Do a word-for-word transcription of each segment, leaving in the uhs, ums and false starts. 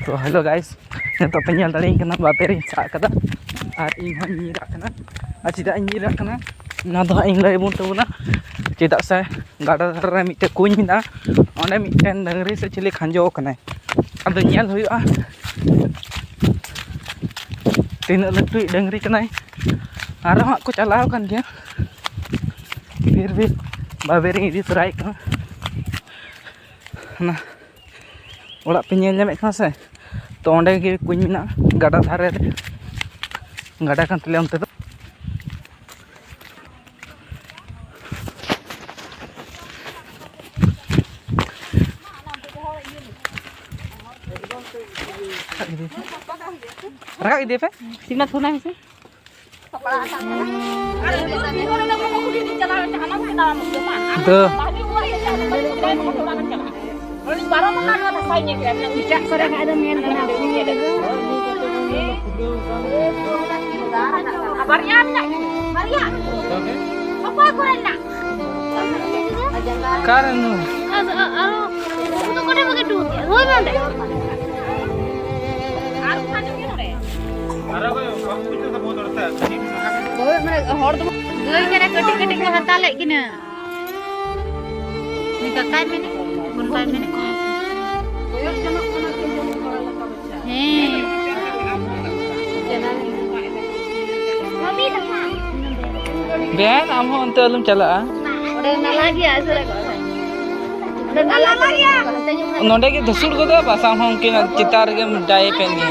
ᱛᱚ hello guys, ᱱᱤᱛᱚᱜ ᱯᱮ ᱧᱮᱞ ᱫᱟᱲᱮᱭᱟᱹᱧ ᱠᱟᱱᱟ ᱵᱟᱵᱮᱨᱤᱧ ᱥᱟᱵ ᱠᱟᱫᱟ ᱟᱨ ᱤᱧ ᱦᱚᱸᱧ ᱧᱤᱨᱟᱜ ᱠᱟᱱᱟ᱾ ᱟᱨ ᱪᱮᱫᱟᱜ ᱤᱧ ᱧᱤᱨᱟᱜ ᱠᱟᱱᱟ ᱚᱱᱟ ᱫᱚ ᱦᱟᱸᱜ ᱤᱧ ᱞᱟᱹᱭ ᱟᱵᱚᱱ ᱛᱟᱵᱚᱱᱟ᱾ ᱪᱮᱫᱟᱜ ᱥᱮ ᱜᱟᱰᱟ ᱫᱷᱟᱨᱮ ᱨᱮ ᱢᱤᱫᱴᱮᱱ ᱠᱩᱧ ᱢᱮᱱᱟᱜᱼᱟ, ᱚᱸᱰᱮ ᱢᱤᱫᱴᱮᱱ ᱰᱟᱹᱝᱨᱤ ᱥᱮ ᱪᱤᱞᱤ ᱠᱷᱟᱸᱡᱚ ᱟᱠᱟᱱᱟᱭ᱾ ᱟᱫᱚ ᱧᱮᱞ ᱦᱩᱭᱩᱜᱼᱟ ᱛᱤᱱᱟᱹᱜ ᱞᱟᱹᱴᱩᱭᱤᱡ ᱰᱟᱹᱝᱨᱤ ᱠᱟᱱᱟᱭ᱾ ᱟᱨᱚ ᱦᱟᱸᱜ ᱠᱚ ᱪᱟᱞᱟᱣ ᱟᱠᱟᱱ ᱜᱮᱭᱟ, ᱯᱷᱤᱨ ᱵᱷᱤ ᱵᱟᱵᱮᱨᱤᱧ ᱤᱫᱤ ᱛᱚᱨᱟᱭᱮᱫ ᱠᱟᱱᱟ᱾ ᱚᱱᱟ ᱚᱲᱟᱜ ᱯᱮ ᱧᱮᱞ ᱧᱟᱢᱮᱫ ᱠᱟᱱᱟ ᱥᱮ? ᱛᱚ ᱚᱸᱰᱮ ᱜᱮ ᱠᱩᱧ ᱢᱮᱱᱟᱜᱼᱟ, ᱜᱟᱰᱟ ᱫᱷᱟᱨᱮ ᱨᱮ ᱜᱟᱰᱟ ᱠᱟᱱ ᱛᱟᱞᱮᱭᱟ ᱚᱱᱛᱮ ᱫᱚ᱾ ᱨᱟᱠᱟᱵ ᱤᱫᱤᱭ ᱯᱮ, ᱥᱤᱢᱱᱟ ᱛᱷᱩᱱᱟ ᱢᱮᱥᱮ᱾ ᱫᱚ᱾ ᱵᱟᱨᱭᱟ ᱢᱮᱱᱟᱜ ᱠᱤᱱᱟ, ᱵᱟᱨᱭᱟ᱾ ᱚᱠᱚᱭ ᱠᱚᱨᱮ ᱢᱮᱱᱟᱜ? ᱚᱠᱟᱨᱮ ᱱᱩᱭ? ᱟᱨ, ᱟᱨ, ᱟᱨ, ᱩᱱᱠᱩ ᱫᱚ ᱚᱠᱟᱴᱷᱮᱱ ᱵᱟᱠᱚ ᱫᱩᱲᱩᱵ ᱜᱮᱭᱟ? ᱦᱳᱭ ᱱᱚᱰᱮ᱾ ᱟᱨ ᱚᱠᱟ ᱧᱚᱜ ᱜᱮ ᱱᱚᱰᱮ᱾ ᱦᱳᱭ, ᱢᱟᱱᱮ ᱦᱚᱲ ᱫᱚ ᱜᱟᱹᱭ ᱠᱟᱱᱟ, ᱠᱟᱹᱴᱤᱡ ᱠᱟᱹᱴᱤᱡ ᱠᱚ ᱦᱟᱛᱟᱣ ᱞᱮᱫ ᱠᱤᱱᱟ᱾ ᱩᱱᱤ ᱠᱟᱠᱟᱭ ᱢᱮᱱᱮᱫ, ᱵᱚᱱ ᱵᱟᱭ ᱢᱮᱱᱮᱫ ᱠᱚᱣᱟ᱾ ᱦᱮᱸ᱾ ᱵᱮᱦᱟᱱ, ᱟᱢ ᱦᱚᱸ ᱚᱱᱛᱮ ᱟᱞᱚᱢ ᱪᱟᱞᱟᱜᱼᱟ᱾ ᱚᱸᱰᱮ ᱱᱟᱞᱟ ᱜᱮᱭᱟ, ᱟᱥᱚᱞᱮ ᱠᱚ᱾ ᱚᱸᱰᱮ ᱱᱟᱞᱟ ᱜᱮᱭᱟ᱾ ᱱᱚᱸᱰᱮ ᱜᱮ ᱫᱷᱩᱥᱩᱲ ᱜᱚᱫᱚᱜᱼᱟ, ᱵᱟᱥ ᱟᱢ ᱦᱚᱸ ᱩᱱᱠᱤᱱᱟᱜ ᱪᱮᱛᱟᱱ ᱨᱮᱜᱮᱢ ᱰᱟᱭᱮᱯ ᱮᱱ ᱜᱮ᱾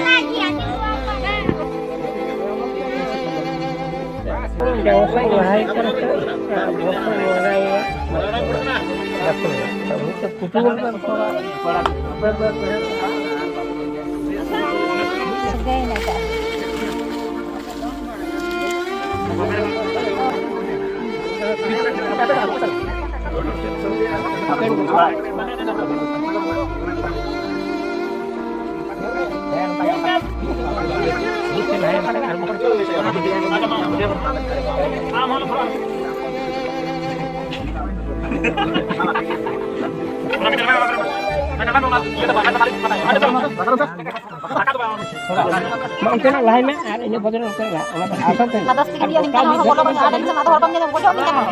ᱢᱟ ᱚᱱᱛᱮᱱᱟᱜ ᱞᱟᱦᱟᱭ ᱢᱮ ᱟᱨ ᱤᱱᱟᱹ ᱵᱚᱫᱚᱞ ᱚᱱᱛᱮᱱᱟᱜ ᱞᱟᱦᱟ᱾ ᱚᱱᱟ ᱫᱚ ᱟᱥᱚᱞ ᱛᱮ ᱞᱟᱫᱟᱥ ᱛᱮᱜᱮ ᱦᱩᱭᱩᱜᱼᱟ, ᱱᱤᱝᱠᱟᱱ ᱦᱚᱲ ᱦᱚᱸ ᱵᱚᱞᱚ ᱵᱟᱹᱧ, ᱟᱫᱚ ᱮᱱᱠᱷᱟᱱ ᱟᱫᱚ ᱦᱚᱲ ᱠᱚᱢ ᱧᱮᱞ ᱜᱚᱡᱚᱜ ᱢᱮ ᱧᱟᱢᱟ᱾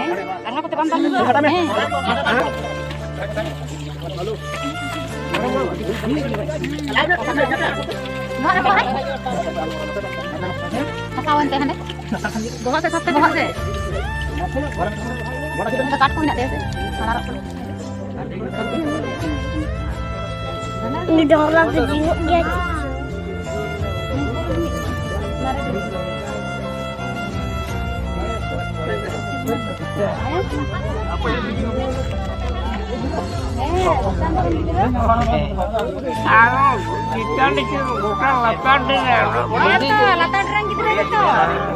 ᱞᱟᱸᱜᱟ ᱠᱚᱛᱮ ᱵᱟᱢ ᱫᱟᱞ ᱞᱮᱫᱟ? ᱦᱮᱸ᱾ ᱱᱚᱣᱟ ᱨᱮ ᱵᱚᱦᱚᱜ ᱨᱮ? ᱯᱷᱟᱸᱥᱟᱣᱮᱱ ᱛᱟᱭ ᱦᱟᱸᱰᱮ᱾ ᱵᱚᱦᱚᱜ ᱥᱮᱫ ᱥᱟᱵ ᱛᱮ, ᱵᱚᱦᱚᱜ ᱥᱮᱫ᱾ ᱚᱱᱠᱟ ᱠᱟᱴ ᱠᱚ ᱢᱮᱱᱟᱜ ᱛᱟᱭᱟ ᱥᱮ? ᱦᱟᱱᱟ ᱨᱟᱜ ᱠᱚ᱾ ᱩᱱᱤ ᱰᱚᱝᱨᱟ ᱫᱚ ᱡᱤᱣᱮᱫ ᱜᱮᱭᱟ ᱪᱮ? ᱟᱨᱚ ᱪᱮᱛᱟᱱ ᱨᱮ ᱜᱚᱴᱟ ᱞᱟᱛᱟᱨ ᱨᱮ ᱟᱨᱚ ᱦᱮᱸ ᱛᱚ, ᱞᱟᱛᱟᱨ ᱨᱮᱱ ᱜᱤᱫᱽᱨᱟᱹ ᱜᱮᱛᱚ᱾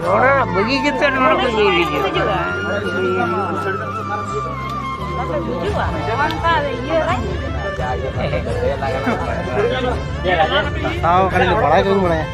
ᱱᱚᱰᱮ ᱵᱟᱹᱜᱤ ᱠᱟᱛᱮ ᱱᱚᱰᱮ ᱠᱚ ᱧᱮᱞ ᱦᱤᱡᱩᱜᱼᱟ᱾ ᱵᱟᱠᱚ ᱵᱩᱡᱩᱜᱼᱟ᱾ ᱚᱱᱠᱟ ᱤᱭᱟᱹ ᱨᱮ᱾ ᱛᱟᱣ ᱠᱷᱟᱹᱞᱤ ᱵᱟᱲᱟᱭ ᱜᱮ ᱵᱟᱹᱧ ᱵᱟᱲᱟᱭᱟ᱾